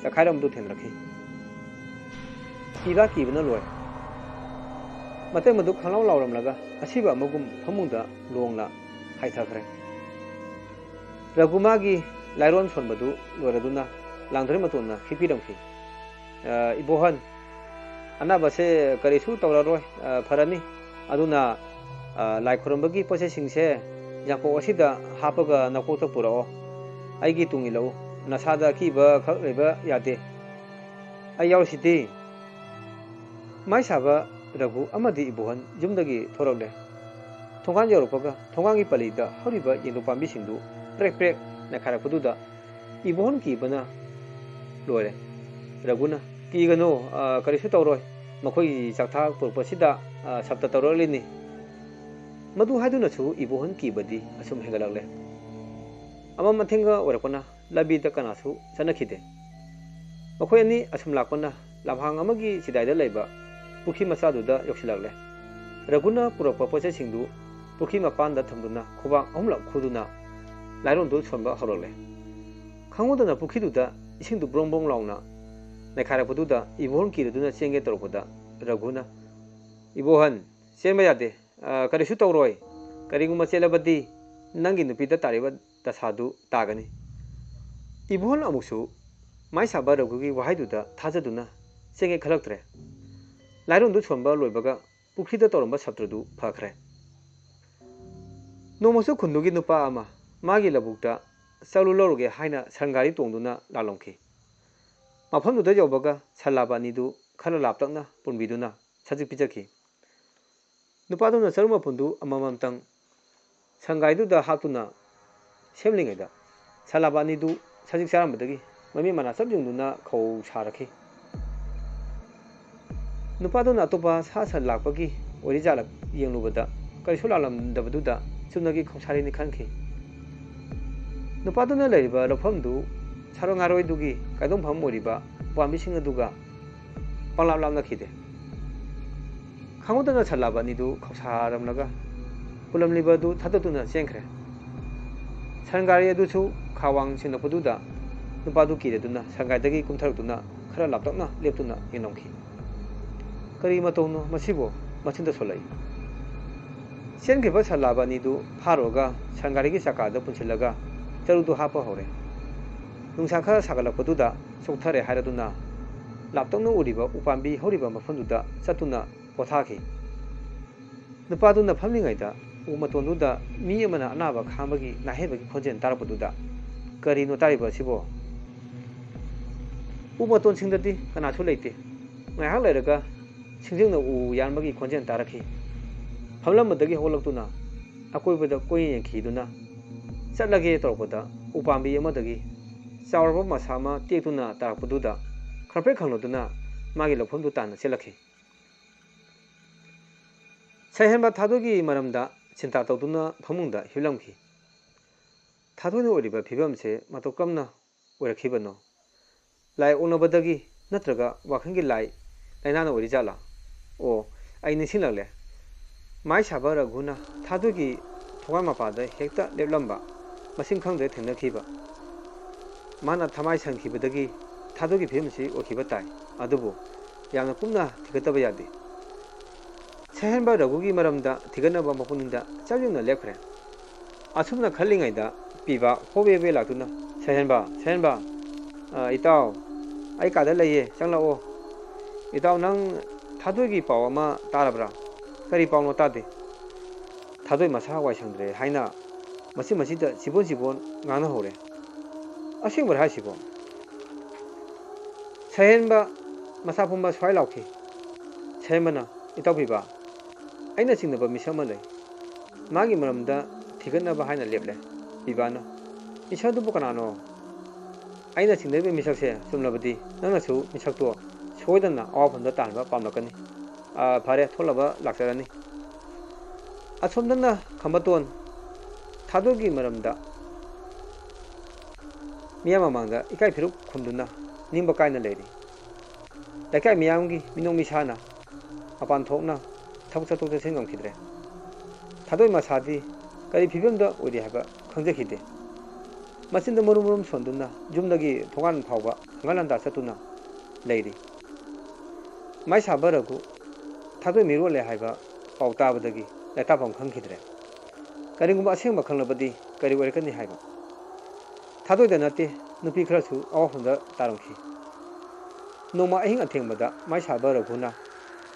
ꯆꯈꯥꯏꯔꯝꯕꯗꯨ ꯊꯦꯡꯅꯔꯛꯈꯤ꯫ ꯀꯤꯕ ꯀꯤꯕꯅ ꯂꯣꯏ꯫ ꯃꯇꯩ ꯃꯗꯨ ꯈꯪꯂꯥꯎ ꯂꯥꯎꯔꯝꯂꯒ ꯑꯁꯤꯕ ꯑꯃꯒꯨꯝ ꯐꯃꯨꯡꯗ ꯂꯣꯡꯅ ꯍꯥꯏꯊꯈ꯭ꯔꯦ꯫ ꯔꯘꯨ ꯃꯥꯒꯤ ꯂꯥꯏꯔꯣꯟ ꯁꯣꯟꯕꯗꯨ ꯂꯣꯏꯔꯗꯨꯅ ꯂꯥꯡꯗ꯭ꯔꯩ ꯃꯇꯣꯟꯅ ꯍꯤꯞꯄꯤꯔꯝꯈꯤ꯫ "ꯑ, ꯏꯕꯣꯍꯟ, ꯑꯅꯥꯕꯁꯦ ꯀꯔꯤꯁꯨ ꯇꯧꯔꯔꯣꯏ, ꯑ, ꯐꯔꯅꯤ꯫ ꯑꯗꯨꯅ, ꯑ, ꯂꯥꯏ ꯈꯨꯔꯨꯝꯕꯒꯤ ꯄꯣꯠꯆꯩꯁꯤꯡꯁꯦ ꯌꯥꯡꯀꯣꯛ ꯑꯁꯤꯗ ꯍꯥꯞꯄꯒ ꯅꯀꯣꯛꯇ ꯄꯨꯔꯛꯑꯣ꯫ ꯑꯩꯒꯤ ꯇꯨꯡ ꯏꯜꯂꯛꯎ꯫ ꯅꯁꯥꯗ ꯑꯀꯤꯕ ꯈꯛ ꯂꯩꯕ ꯌꯥꯗꯦ꯫ ꯑꯩ ꯌꯥꯎꯔꯤꯁꯤꯗꯤ꯫" ꯃꯥꯏ ꯁꯥꯕ ꯔꯘꯨ ꯑꯃꯗꯤ ꯏꯕꯣꯍꯟ ꯌꯨꯝꯗꯒꯤ ꯊꯣꯔꯛꯂꯦ꯫ ꯊꯣꯡꯒꯥꯟ ꯌꯧꯔꯛꯄꯒ ꯊꯣꯡꯒꯥꯟꯒꯤ ꯄꯂꯤꯗ ꯍꯧꯔꯤꯕ ꯌꯦꯟꯗꯧ ꯄꯥꯝꯕꯤꯁꯤꯡꯗꯨ ꯄ꯭ꯔꯦꯛ ꯄ꯭ꯔꯦꯛ ꯅꯩꯈꯥꯏꯔꯛꯄꯗꯨꯗ ꯏꯕꯣꯍꯟ ꯀꯤꯕꯅ ꯂꯣꯏꯔꯦ꯫ ꯔꯘꯨꯅ, "ꯀꯤꯒꯅꯨ, ꯑ, ꯀꯔꯤꯁꯨ ꯇꯧꯔꯣꯏ꯫ ꯃꯈꯣꯏꯒꯤ ꯆꯥꯛꯊꯥꯛ ꯄꯨꯔꯛꯄꯁꯤꯗ, ꯑ, ꯁꯞꯇ ꯇꯧꯔꯛꯂꯤꯅꯤ꯫" ꯃꯗꯨ ꯍꯥꯏꯗꯨꯅꯁꯨ ꯏꯕꯣꯍꯟ ꯀꯤꯕꯗꯤ ꯑꯁꯨꯝ ꯍꯦꯟꯒꯠꯂꯛꯂꯦ꯫ ꯑꯃꯝ ꯑꯊꯦꯡꯒ ꯑꯣꯏꯔꯛꯄꯅ ꯂꯝꯕꯤꯗ ꯀꯅꯥꯁꯨ ꯆꯠꯅꯈꯤꯗꯦ꯫ ꯃꯈꯣꯏ ꯑꯅꯤ ꯑꯁꯨꯝ ꯂꯥꯛꯄꯅ ꯂꯝꯍꯥꯡ ꯑꯃꯒꯤ ꯆꯤꯗꯥꯏꯗ ꯂꯩꯕ ꯄꯨꯈ꯭ꯔꯤ ꯃꯆꯥꯗꯨꯗ ꯌꯧꯁꯤꯜꯂꯛꯂꯦ꯫ ꯔꯘꯨꯅ ꯄꯨꯔꯛꯄ ꯄꯣꯠꯆꯩꯁꯤꯡꯗꯨ ꯄꯨꯈ꯭ꯔꯤ ꯃꯄꯥꯟꯗ ꯊꯝꯗꯨꯅ ꯈꯨꯕꯥꯛ ꯑꯍꯨꯝꯂꯛ ꯈꯨꯗꯨꯅ ꯂꯥꯏꯔꯣꯟꯗꯨ ꯁꯣꯟꯕ ꯍꯧꯔꯛꯂꯦ꯫ ꯈꯪꯍꯧꯗꯅ ꯄꯨꯈ꯭ꯔꯤꯗꯨꯗ ꯏꯁꯤꯡꯗꯨ ꯕ꯭ꯔꯣꯡ ꯕ꯭ꯔꯣꯡ ꯂꯥꯎꯅ ꯅꯩꯈꯥꯏꯔꯛꯄꯗꯨꯗ ꯏꯕꯣꯍꯟ ꯀꯤꯔꯗꯨꯅ ꯆꯦꯟꯒꯦ ꯇꯧꯔꯛꯄꯗ ꯔꯘꯨꯅ, "ꯏꯕꯣꯍꯟ, ꯆꯦꯟꯕ ꯌꯥꯗꯦ꯫ ꯑ, ꯀꯔꯤꯁꯨ ꯇꯧꯔꯣꯏ꯫ ꯀꯔꯤꯒꯨꯝꯕ ꯆꯦꯜꯂꯕꯗꯤ ꯅꯪꯒꯤ ꯅꯨꯄꯤꯗ ꯇꯥꯔꯤꯕ ꯗꯁꯥꯗꯨ ꯇꯥꯒꯅꯤ꯫" ꯏꯕꯣꯍꯟ ꯑꯃꯨꯛꯁꯨ ꯃꯥꯏꯁꯥꯕ ꯔꯘꯨꯒꯤ ꯋꯥꯍꯩꯗꯨꯗ ꯊꯥꯖꯗꯨꯅ ꯆꯦꯡꯉꯦ ꯈꯜꯂꯛꯇ꯭ꯔꯦ꯫ ꯂꯥꯏꯔꯣꯟꯗꯨ ꯁꯣꯟꯕ ꯂꯣꯏꯕꯒ ꯄꯨꯈ꯭ꯔꯤꯗ ꯇꯧꯔꯝꯕ ꯁꯞꯇ꯭ꯔꯗꯨ ꯐꯈ꯭ꯔꯦ꯫ ꯅꯣꯡꯃꯁꯨ ꯈꯨꯟꯗꯨꯒꯤ ꯅꯨꯄꯥ ꯑꯃ ꯃꯥꯒꯤ ꯂꯧꯕꯨꯛꯇ ꯆꯔꯨ ꯂꯧꯔꯨꯒꯦ ꯍꯥꯏꯅ ꯁꯟ ꯒꯥꯔꯤ ꯇꯣꯡꯗꯨꯅ ꯂꯥꯛꯂꯝꯈꯤ꯫ ꯃꯐꯝꯗꯨꯗ ꯌꯧꯕꯒ ꯁꯟ ꯂꯥꯕ ꯑꯅꯤꯗꯨ ꯈꯔ ꯂꯥꯞꯇꯛꯅ ꯄꯨꯟꯕꯤꯗꯨꯅ ꯁꯖꯤꯛ ꯄꯤꯖꯈꯤ꯫ ꯅꯨꯄꯥꯗꯨꯅ ꯆꯔꯨ ꯃꯄꯨꯟꯗꯨ ꯑꯃꯃꯝꯇꯪ ꯁꯟ ꯒꯥꯔꯤꯗꯨꯗ ꯍꯥꯞꯇꯨꯅ ꯁꯦꯝꯂꯤꯉꯩꯗ ꯁꯟ ꯂꯥꯕ ꯑꯅꯤꯗꯨ ꯁꯖꯤꯛ ꯆꯥꯔꯝꯕꯗꯒꯤ ꯃꯃꯤ ꯃꯅꯥ ꯆꯞ ꯌꯨꯡꯗꯨꯅ ꯈꯧ ꯁꯥꯔꯛꯈꯤ꯫ ꯅꯨꯄꯥꯗꯨꯅ ꯑꯇꯣꯞꯄ ꯁꯥ ꯁꯟ ꯂꯥꯛꯄꯒꯤ ꯑꯣꯏꯔꯤꯖꯥꯠꯂ ꯌꯦꯡꯂꯨꯕꯗ ꯀꯔꯤꯁꯨ ꯂꯥꯛꯂꯝꯗꯕꯗꯨꯗ ꯆꯨꯝꯅꯒꯤ ꯈꯧꯁꯥꯔꯤꯅꯤ ꯈꯟꯈꯤ꯫ ꯅꯨꯄꯥꯗꯨꯅ ꯂꯩꯔꯤꯕ ꯂꯧꯐꯝꯗꯨ ꯁꯥꯔꯣꯏ ꯉꯥꯔꯣꯏꯗꯨꯒꯤ ꯀꯥꯏꯗꯣꯡꯐꯝ ꯑꯣꯏꯔꯤꯕ ꯎꯄꯥꯝꯕꯤꯁꯤꯡ ꯑꯗꯨꯒ ꯄꯪꯂꯥꯞ ꯂꯥꯞꯅꯈꯤꯗꯦ꯫ ꯈꯪꯍꯧꯗꯅ ꯁꯟ ꯂꯥꯕ ꯑꯅꯤꯗꯨ ꯈꯧꯁꯥꯔꯝꯂꯒ ꯄꯨꯜꯂꯝꯂꯤꯕ ꯑꯗꯨ ꯊꯥꯗꯣꯛꯇꯨꯅ ꯆꯦꯟꯈ꯭ꯔꯦ꯫ ꯁꯟ ꯒꯥꯔꯤ ꯑꯗꯨꯁꯨ ꯈꯥ ꯋꯥꯡ ꯆꯤꯡꯂꯛꯄꯗꯨꯗ ꯅꯨꯄꯥꯗꯨ ꯀꯤꯔꯗꯨꯅ ꯁꯟ ꯒꯥꯔꯤꯗꯒꯤ ꯀꯨꯝꯊꯔꯛꯇꯨꯅ ꯈꯔ ꯂꯥꯞꯇꯛꯅ ꯂꯦꯞꯇꯨꯅ ꯌꯦꯡꯂꯝꯈꯤ꯫ "ꯀꯔꯤ ꯃꯇꯧꯅꯣ ꯃꯁꯤꯕꯨ?" ꯃꯆꯤꯟꯗ ꯁꯣꯜꯂꯛꯏ꯫ ꯆꯦꯟꯈ꯭ꯔꯤꯕ ꯁꯟ ꯂꯥꯕ ꯑꯅꯤꯗꯨ ꯐꯥꯔꯨꯔꯒ ꯁꯟ ꯒꯥꯔꯤꯒꯤ ꯆꯀꯥꯗ ꯄꯨꯟꯁꯤꯜꯂꯒ ꯆꯔꯨꯗꯨ ꯍꯥꯞꯄ ꯍꯧꯔꯦ꯫ ꯅꯨꯡꯁꯥ ꯈꯔ ꯁꯥꯒꯠꯂꯛꯄꯗꯨꯗ ꯆꯣꯛꯊꯔꯦ ꯍꯥꯏꯔꯗꯨꯅ ꯂꯥꯞꯇꯛꯅ ꯎꯔꯤꯕ ꯎꯄꯥꯝꯕꯤ ꯍꯧꯔꯤꯕ ꯃꯐꯝꯗꯨꯗ ꯆꯠꯇꯨꯅ ꯄꯣꯊꯥꯈꯤ꯫ ꯅꯨꯄꯥꯗꯨꯅ ꯐꯝꯂꯤꯉꯩꯗ ꯎ ꯃꯇꯣꯟꯗꯨꯗ ꯃꯤ ꯑꯃꯅ ꯑꯅꯥꯕ ꯈꯥꯡꯕꯒꯤ ꯅꯥꯍꯦꯕꯒꯤ ꯈꯣꯟꯖꯦꯜ ꯇꯥꯔꯛꯄꯗꯨꯗ, "ꯀꯔꯤꯅꯣ ꯇꯥꯔꯤꯕ ꯑꯁꯤꯕꯣ?" ꯎ ꯃꯇꯣꯟꯁꯤꯡꯗꯗꯤ ꯀꯅꯥꯁꯨ ꯂꯩꯇꯦ꯫ ꯉꯥꯏꯍꯥꯛ ꯂꯩꯔꯒ ꯁꯤꯡꯖꯪꯅ ꯎ ꯌꯥꯟꯕꯒꯤ ꯈꯣꯟꯖꯦꯜ ꯇꯥꯔꯛꯈꯤ꯫ ꯐꯝꯂꯝꯕꯗꯒꯤ ꯍꯧꯒꯠꯂꯛꯇꯨꯅ ꯑꯀꯣꯏꯕꯗ ꯀꯣꯏꯌꯦꯡ ꯌꯦꯡꯈꯤꯗꯨꯅ ꯆꯠꯂꯒꯦ ꯇꯧꯔꯛꯄꯗ, ꯎꯄꯥꯝꯕꯤ ꯑꯃꯗꯒꯤ ꯆꯥꯎꯔꯕ ꯃꯁꯥ ꯑꯃ ꯇꯦꯛꯇꯨꯅ ꯇꯥꯔꯛꯄꯗꯨꯗ ꯈꯪꯄ꯭ꯔꯦꯛ ꯈꯪꯂꯗꯨꯅ ꯃꯥꯒꯤ ꯂꯧꯐꯝꯗꯨ ꯇꯥꯟꯅ ꯆꯦꯜꯂꯛꯈꯤ꯫ ꯁꯩꯍꯦꯟꯕ ꯊꯥꯗꯣꯏꯒꯤ ꯃꯔꯝꯗ ꯆꯤꯟꯇꯥ ꯇꯧꯗꯨꯅ ꯐꯃꯨꯡꯗ ꯍꯤꯞꯂꯝꯈꯤ꯫ ꯊꯥꯗꯣꯏꯅ ꯑꯣꯏꯔꯤꯕ ꯐꯤꯕꯝꯁꯦ ꯃꯇꯧ ꯀꯔꯝꯅ ꯑꯣꯏꯔꯛꯈꯤꯕꯅꯣ? ꯂꯥꯏ ꯑꯣꯛꯅꯕꯗꯒꯤ ꯅꯠꯇ꯭ꯔꯒ ꯋꯥꯈꯜꯒꯤ ꯂꯥꯏ ꯂꯥꯏꯅꯥꯅ ꯑꯣꯏꯔꯤꯖꯥꯠꯂꯥ? ꯑꯣ, ꯑꯩ ꯅꯤꯡꯁꯤꯡꯂꯛꯂꯦ꯫ ꯃꯥꯏ ꯁꯥꯕ ꯔꯘꯨꯅ ꯊꯥꯗꯣꯏꯒꯤ ꯊꯣꯡꯒꯥꯟ ꯃꯄꯥꯗ ꯍꯦꯛꯇ ꯂꯦꯞꯂꯝꯕ, ꯃꯁꯤꯡ ꯈꯪꯗ꯭ꯔꯦ ꯊꯦꯡꯅꯈꯤꯕ꯫ ꯃꯥꯅ ꯊꯃꯥꯏ ꯁꯟꯈꯤꯕꯗꯒꯤ ꯊꯥꯗꯣꯏꯒꯤ ꯐꯤꯕꯝꯁꯤ ꯑꯣꯏꯈꯤꯕ ꯇꯥꯏ꯫ ꯑꯗꯨꯕꯨ ꯌꯥꯝꯅ ꯀꯨꯞꯅ ꯊꯤꯒꯠꯇꯕ ꯌꯥꯗꯦ꯫ ꯁꯍꯦꯟꯕ ꯔꯘꯨꯒꯤ ꯃꯔꯝꯗ ꯊꯤꯒꯠꯅꯕ ꯃꯄꯨꯛꯅꯤꯡꯗ ꯆꯞ ꯌꯨꯡꯅ ꯂꯦꯞꯈ꯭ꯔꯦ꯫ ꯑꯁꯨꯝꯅ ꯈꯜꯂꯤꯉꯩꯗ ꯄꯤꯕꯥ ꯍꯣꯕꯦ ꯍꯣꯕꯦ ꯂꯥꯛꯇꯨꯅ, "ꯁꯍꯦꯟꯕ, ꯁꯍꯦꯟꯕ, ꯑ, ꯏꯇꯥꯎ, ꯑꯩ ꯀꯥꯗ ꯂꯩꯌꯦ, ꯆꯪꯂꯛꯑꯣ꯫ ꯏꯇꯥꯎ, ꯅꯪ ꯊꯥꯗꯣꯏꯒꯤ ꯄꯥꯎ ꯑꯃ ꯇꯥꯔꯕ꯭ꯔꯥ? ꯀꯔꯤ ꯄꯥꯎꯅꯣ ꯇꯥꯗꯦ?" ꯊꯥꯗꯣꯏ ꯃꯁꯥ ꯋꯥꯏ ꯁꯪꯗ꯭ꯔꯦ ꯍꯥꯏꯅ ꯃꯆꯤꯟ ꯃꯆꯤꯟꯗ ꯆꯤꯕꯣꯟ ꯆꯤꯕꯣꯟ ꯉꯥꯡꯅꯍꯧꯔꯦ꯫ "ꯑꯁꯦꯡꯕꯔ ꯍꯥꯏꯁꯤꯕꯣ?" ꯁꯍꯦꯟꯕ ꯃꯁꯥ ꯄꯨꯝꯕ ꯁ꯭ꯋꯥꯏ ꯂꯥꯎꯈꯤ꯫ ꯁꯍꯦꯟꯕꯅ, "ꯏꯇꯥꯎ ꯄꯤꯕꯥ, ꯑꯩꯅ ꯆꯤꯡꯅꯕ ꯃꯤꯁꯛ ꯑꯃ ꯂꯩ꯫ ꯃꯥꯒꯤ ꯃꯔꯝꯗ ꯊꯤꯒꯠꯅꯕ ꯍꯥꯏꯅ ꯂꯦꯞꯂꯦ꯫" ꯄꯤꯕꯥꯅ, "ꯃꯤꯁꯛ ꯑꯗꯨꯕꯨ ꯀꯅꯥꯅꯣ?" "ꯑꯩꯅ ꯆꯤꯡꯅꯔꯤꯕ ꯃꯤꯁꯛꯁꯦ ꯆꯨꯝꯂꯕꯗꯤ ꯅꯪꯅꯁꯨ ꯃꯤꯁꯛꯇꯣ ꯁꯣꯏꯗꯅ ꯑꯋꯥꯐꯝꯗ ꯇꯥꯍꯟꯕ ꯄꯥꯝꯂꯛꯀꯅꯤ꯫ ꯑ, ꯐꯔꯦ, ꯊꯣꯛꯂꯕ ꯂꯥꯛꯆꯔꯅꯤ꯫" ꯑꯁꯣꯝꯗꯅ ꯈꯝꯕꯇꯣꯟ ꯊꯥꯗꯣꯏꯒꯤ ꯃꯔꯝꯗ ꯃꯤꯌꯥꯝ ꯃꯃꯥꯡꯗ ꯏꯀꯥꯏ ꯐꯤꯔꯨꯛ ꯈꯨꯝꯗꯨꯅ ꯅꯤꯡꯕ ꯀꯥꯏꯅ ꯂꯩꯔꯤ꯫ ꯂꯩꯀꯥꯏ ꯃꯤꯌꯥꯝꯒꯤ ꯃꯤꯅꯣꯛ ꯃꯤꯁꯥꯅ ꯃꯄꯥꯟ ꯊꯣꯛꯅ ꯊꯕꯛ ꯆꯠꯊꯣꯛ ꯆꯠꯁꯤꯟ ꯉꯝꯈꯤꯗ꯭ꯔꯦ꯫ ꯊꯥꯗꯣꯏ ꯃꯁꯥꯗꯤ ꯀꯔꯤ ꯐꯤꯕꯝꯗ ꯑꯣꯏꯔꯤ ꯍꯥꯏꯕ ꯈꯪꯖꯈꯤꯗꯦ꯫ ꯃꯆꯤꯟꯗ ꯃꯔꯨꯝ ꯃꯔꯨꯝ ꯁꯣꯟꯗꯨꯅ ꯌꯨꯝꯗꯒꯤ ꯊꯣꯡꯒꯥꯟ ꯐꯥꯎꯕ ꯍꯪꯒꯠ ꯍꯟꯗꯥ ꯆꯠꯇꯨꯅ ꯂꯩꯔꯤ꯫ ꯃꯥꯏꯁꯥꯕ ꯔꯘꯨ ꯊꯥꯗꯣꯏ ꯃꯤꯔꯣꯜꯂꯦ ꯍꯥꯏꯕ ꯄꯥꯎ ꯇꯥꯕꯗꯒꯤ ꯂꯩꯇꯥꯐꯝ ꯈꯪꯈꯤꯗ꯭ꯔꯦ꯫ ꯀꯔꯤꯒꯨꯝꯕ ꯑꯁꯦꯡꯕ ꯈꯪꯂꯕꯗꯤ ꯀꯔꯤ ꯑꯣꯏꯔꯛꯀꯅꯤ ꯍꯥꯏꯕ? ꯊꯥꯗꯣꯏꯗ ꯅꯠꯇꯦ, ꯅꯨꯄꯤ ꯈꯔꯁꯨ ꯑꯋꯥꯐꯝꯗ ꯇꯥꯔꯝꯈꯤ꯫ ꯅꯣꯡꯃ ꯑꯍꯤꯡ ꯑꯊꯦꯡꯕꯗ ꯃꯥꯏꯁꯥꯕ ꯔꯘꯨꯅ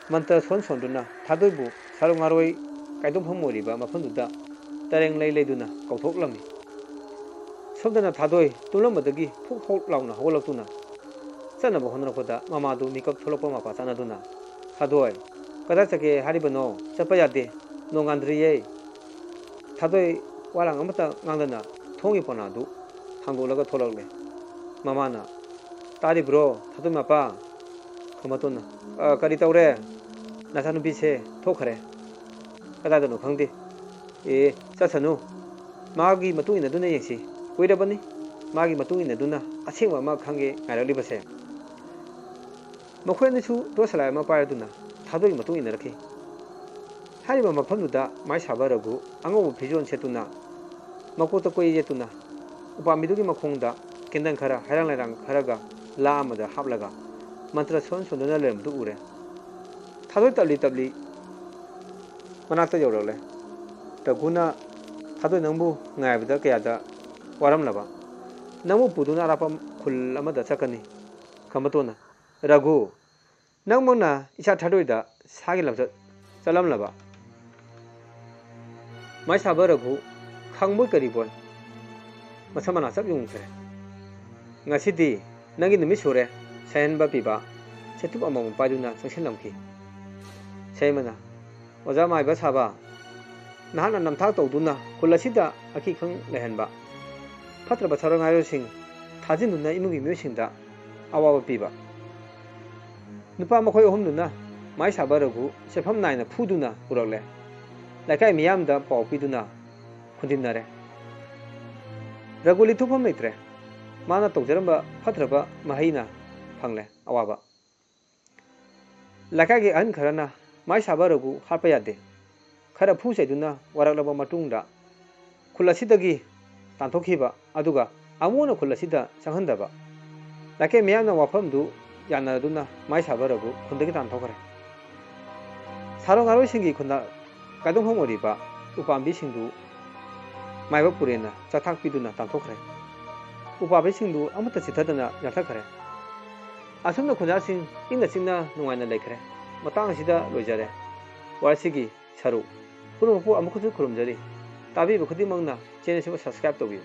ꯃꯟꯇ꯭ꯔ ꯁꯣꯟ ꯁꯣꯟꯗꯨꯅ ꯊꯥꯗꯣꯏꯕꯨ ꯁꯥꯔꯨ ꯉꯥꯔꯣꯏ ꯀꯥꯏꯗꯣꯛꯐꯝ ꯑꯣꯏꯔꯤꯕ ꯃꯐꯝꯗꯨꯗ ꯇꯔꯦꯡ ꯂꯩ ꯂꯩꯗꯨꯅ ꯀꯧꯊꯣꯛꯂꯝꯃꯤ꯫ ꯁꯣꯝꯗꯅ ꯊꯥꯗꯣꯏ ꯇꯨꯝꯂꯝꯕꯗꯒꯤ ꯐꯨꯛ ꯍꯧꯛ ꯂꯥꯎꯅ ꯍꯧꯒꯠꯂꯛꯇꯨꯅ ꯆꯠꯅꯕ ꯍꯣꯠꯅꯔꯛꯄꯗ ꯃꯃꯥꯗꯨ ꯃꯤꯀꯞ ꯊꯣꯛꯂꯛꯄ ꯃꯄꯥ ꯆꯥꯅꯗꯨꯅ, "ꯊꯥꯗꯣꯏ, ꯀꯗꯥꯏ ꯆꯠꯀꯦ ꯍꯥꯏꯔꯤꯕꯅꯣ? ꯆꯠꯄ ꯌꯥꯗꯦ꯫ ꯅꯣꯡꯉꯥꯟꯗ꯭ꯔꯤꯌꯦ꯫ ꯊꯥꯗꯣꯏ ꯋꯥꯔꯥꯡ ꯑꯃꯠꯇ ꯉꯥꯡꯗꯅ ꯊꯣꯡꯒꯤ ꯄꯣꯅꯥꯗꯨ ꯍꯥꯡꯗꯣꯛꯂꯒ ꯊꯣꯛꯂꯛꯂꯦ꯫ ꯃꯃꯥꯅ, "ꯇꯥꯔꯤꯕ꯭ꯔꯣ, ꯊꯥꯗꯣꯏ ꯃꯄꯥ?" ꯈꯝꯕꯇꯣꯟꯅ, "ꯑ, ꯀꯔꯤ ꯇꯧꯔꯦ? ꯅꯆꯥꯅꯨꯄꯤꯁꯦ ꯊꯣꯛꯈ꯭ꯔꯦ꯫ ꯀꯗꯥꯏꯗꯅꯣ ꯈꯪꯗꯦ꯫ ꯑꯦ, ꯆꯠꯁꯅꯨ꯫ ꯃꯥꯒꯤ ꯃꯇꯨꯡ ꯏꯟꯅꯗꯨꯅ ꯌꯦꯡꯁꯤ꯫ ꯀꯨꯏꯔꯕꯅꯤ ꯃꯥꯒꯤ ꯃꯇꯨꯡ ꯏꯟꯅꯗꯨꯅ ꯑꯁꯦꯡꯕ ꯑꯃ ꯈꯪꯒꯦ ꯉꯥꯏꯔꯛꯂꯤꯕꯁꯦ꯫" ꯃꯈꯣꯏ ꯑꯅꯤꯁꯨ ꯇꯣꯔꯆ ꯂꯥꯏꯠ ꯑꯃ ꯄꯥꯏꯔꯗꯨꯅ ꯊꯥꯗꯣꯏꯒꯤ ꯃꯇꯨꯡ ꯏꯟꯅꯔꯛꯈꯤ꯫ ꯍꯥꯏꯔꯤꯕ ꯃꯐꯝꯗꯨꯗ ꯃꯥꯏꯁꯥꯕ ꯔꯘꯨ ꯑꯉꯧꯕ ꯐꯤꯖꯣꯜ ꯁꯦꯠꯇꯨꯅ, ꯃꯀꯣꯛꯇ ꯀꯣꯏ ꯌꯦꯠꯇꯨꯅ, ꯎꯄꯥꯝꯕꯤꯗꯨꯒꯤ ꯃꯈꯣꯡꯗ ꯀꯦꯟꯗꯜ ꯈꯔ, ꯍꯩꯔꯥꯡ ꯂꯩꯔꯥꯡ ꯈꯔꯒ ꯂꯥ ꯑꯃꯗ ꯍꯥꯞꯂꯒ ꯃꯟꯇ꯭ꯔ ꯁꯣꯟ ꯁꯣꯟꯗꯨꯅ ꯂꯩꯔꯝꯕꯗꯨ ꯎꯔꯦ꯫ ꯊꯥꯗꯣꯏ ꯇꯞꯂꯤ ꯇꯞꯂꯤ ꯃꯅꯥꯛꯇ ꯌꯧꯔꯛꯂꯦ꯫ ꯔꯘꯨꯅ, "ꯊꯥꯗꯣꯏ, ꯅꯪꯕꯨ ꯉꯥꯏꯕꯗ ꯀꯌꯥꯗ ꯋꯥꯔꯝꯂꯕ? ꯅꯪꯕꯨ ꯄꯨꯗꯨꯅ ꯑꯔꯥꯞꯄ ꯈꯨꯜ ꯑꯃꯗ ꯆꯠꯀꯅꯤ꯫" ꯈꯝꯕꯇꯣꯟꯅ, "ꯔꯘꯨ, ꯅꯪꯃꯛꯅ ꯏꯆꯥ ꯊꯥꯗꯣꯏꯗ ꯁꯥꯒꯤ ꯂꯝꯆꯠ ꯆꯠꯂꯝꯂꯕ?" ꯃꯥꯏꯁꯥꯕ ꯔꯘꯨ ꯈꯪꯕꯣꯏ ꯀꯔꯤꯕꯣꯏ ꯃꯁꯝ ꯃꯅꯥ ꯆꯞ ꯌꯨꯡꯈ꯭ꯔꯦ꯫ "ꯉꯁꯤꯗꯤ ꯅꯪꯒꯤ ꯅꯨꯃꯤꯠ ꯁꯨꯔꯦ ꯁꯩꯍꯟꯕ ꯄꯤꯕ꯫ ꯆꯩꯇꯨꯞ ꯑꯃꯃꯝ ꯄꯥꯏꯗꯨꯅ ꯆꯪꯁꯤꯜꯂꯝꯈꯤ꯫ ꯁꯩꯃꯅ, "ꯑꯣꯖꯥ ꯃꯥꯏꯕ ꯁꯥꯕ, ꯅꯍꯥꯛꯅ ꯅꯝꯊꯥꯛ ꯇꯧꯗꯨꯅ ꯈꯨꯜ ꯑꯁꯤꯗ ꯑꯀꯤ ꯈꯪ ꯂꯩꯍꯟꯕ, ꯐꯠꯇ꯭ꯔꯕ ꯁꯥꯔꯣꯟ ꯉꯥꯔꯣꯟꯁꯤꯡ ꯊꯥꯖꯤꯟꯗꯨꯅ ꯏꯃꯨꯡꯒꯤ ꯃꯤꯑꯣꯏꯁꯤꯡꯗ ꯑꯋꯥꯕ ꯄꯤꯕ꯫" ꯅꯨꯄꯥ ꯃꯈꯣꯏ ꯑꯍꯨꯝꯗꯨꯅ ꯃꯥꯏꯁꯥꯕ ꯔꯘꯨ ꯆꯠꯐꯝ ꯅꯥꯏꯅ ꯐꯨꯗꯨꯅ ꯄꯨꯔꯛꯂꯦ꯫ ꯂꯩꯀꯥꯏ ꯃꯤꯌꯥꯝꯗ ꯄꯥꯎ ꯄꯤꯗꯨꯅ ꯈꯨꯟꯗꯤꯟꯅꯔꯦ꯫ ꯔꯘꯨ ꯂꯤꯊꯣꯛꯐꯝ ꯂꯩꯇ꯭ꯔꯦ꯫ ꯃꯥꯅ ꯇꯧꯖꯔꯝꯕ ꯐꯠꯇ꯭ꯔꯕ ꯃꯍꯩꯅ ꯐꯪꯂꯦ ꯑꯋꯥꯕ꯫ ꯂꯩꯀꯥꯏꯒꯤ ꯑꯍꯟ ꯈꯔꯅ ꯃꯥꯏꯁꯥꯕ ꯔꯘꯨ ꯍꯥꯠꯄ ꯌꯥꯗꯦ꯫ ꯈꯔ ꯐꯨ ꯆꯩꯗꯨꯅ ꯋꯥꯔꯛꯂꯕ ꯃꯇꯨꯡꯗ ꯈꯨꯜ ꯑꯁꯤꯗꯒꯤ ꯇꯥꯟꯊꯣꯛꯈꯤꯕ, ꯑꯗꯨꯒ ꯑꯃꯨꯛ ꯍꯟꯅ ꯈꯨꯜ ꯑꯁꯤꯗ ꯆꯪꯍꯟꯗꯕ꯫ ꯂꯩꯀꯥꯏ ꯃꯤꯌꯥꯝꯅ ꯋꯥꯐꯝꯗꯨ ꯌꯥꯅꯔꯗꯨꯅ ꯃꯥꯏꯁꯥꯕ ꯔꯘꯨ ꯈꯨꯟꯗꯒꯤ ꯇꯥꯟꯊꯣꯛꯈ꯭ꯔꯦ꯫ ꯁꯥꯔꯣꯟ ꯉꯥꯔꯣꯏꯁꯤꯡꯒꯤ ꯈꯨꯟꯗ ꯀꯥꯏꯗꯣꯡꯐꯝ ꯑꯣꯏꯔꯤꯕ ꯎꯄꯥꯝꯕꯤꯁꯤꯡꯗꯨ ꯃꯥꯏꯕ ꯄꯨꯔꯦꯟꯅ ꯆꯥꯊꯥꯛ ꯄꯤꯗꯨꯅ ꯇꯥꯟꯊꯣꯛꯈ꯭ꯔꯦ꯫ ꯎꯄꯥꯝꯕꯤꯁꯤꯡꯗꯨ ꯑꯃꯠꯇ ꯆꯤꯊꯗꯅ ꯌꯥꯟꯊꯠꯈ꯭ꯔꯦ꯫ ꯑꯁꯨꯝꯅ ꯈꯨꯟꯖꯥꯁꯤꯡ ꯏꯪꯅ ꯆꯤꯛꯅ ꯅꯨꯡꯉꯥꯏꯅ ꯂꯩꯈ꯭ꯔꯦ꯫ ꯃꯇꯥꯡ ꯑꯁꯤꯗ ꯂꯣꯏꯖꯔꯦ ꯋꯥꯔꯤꯁꯤꯒꯤ ꯁꯔꯨꯛ꯫ ꯄꯨꯝꯅꯃꯛꯄꯨ ꯑꯃꯨꯛꯀꯁꯨ ꯈꯨꯔꯨꯝꯖꯔꯤ꯫ ꯇꯥꯕꯤꯕ ꯈꯨꯗꯤꯡꯃꯛꯅ ꯆꯦꯅꯦꯜꯁꯤꯕꯨ ꯁꯕꯁꯀ꯭ꯔꯥꯏꯕ ꯇꯧꯕꯤꯌꯨ꯫